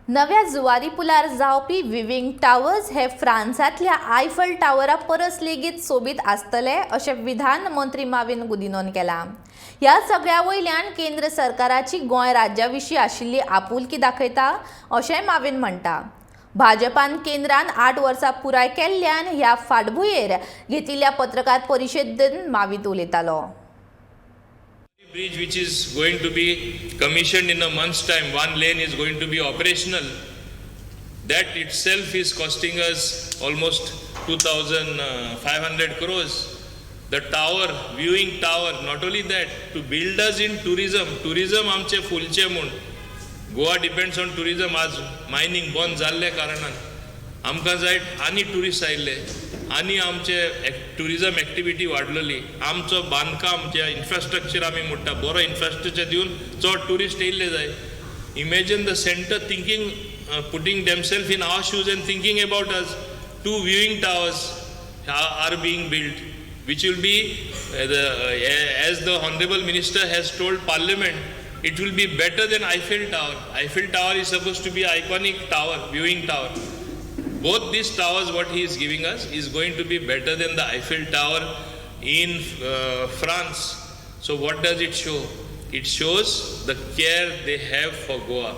नव्या जुवारी पुलार जावपी viewing towers हे फ्रांसांतल्या आयफल टावरा परस लेगीत सोबीत आसतले अशें विधान मंत्री माविन गुदिन्होन केलां. ह्या सगळ्या वयल्यान केंद्र सरकाराची गोंय राज्या विशीं आशिल्ली आपुलकी दाखयता अशेंय माविन म्हणटा. भाजपान केंद्रान 8 वर्सां पुराय केल्ल्यान ह्या फाटभुंयेर घेतिल्ल्या पत्रकार परिशदेंत माविन उलयतालो. Bridge which is going to be commissioned in a month's time, one lane is going to be operational. That itself is costing us almost 2,500 crores. The tower, viewing tower, not only that, to build us in tourism, tourism आमचे फुलचे म्हूण. Goa depends on tourism. आज mining बंद जाल्ल्या कारणान आमकां जाय आनी tourist आयिल्ले आनी आमचे ट्युरिझम एक्टिविटी वाडलेली. आमचो बांदकाम जे इन्फ्रास्ट्रक्चर आमी म्हणटा, बरो इन्फ्रास्ट्रक्चर दिवन चड ट्युरिस्ट येयल्ले जाय. Imagine the centre thinking, putting themself in our shoes and thinking about us. Two viewing towers are being built, which will be, as the Honorable Minister has told Parliament, it will be better than Eiffel Tower. Eiffel Tower is supposed to be iconic tower, viewing tower. Both these towers, what he is giving us, is going to be better than the Eiffel Tower in France. So what does it show? It shows the care they have for Goa.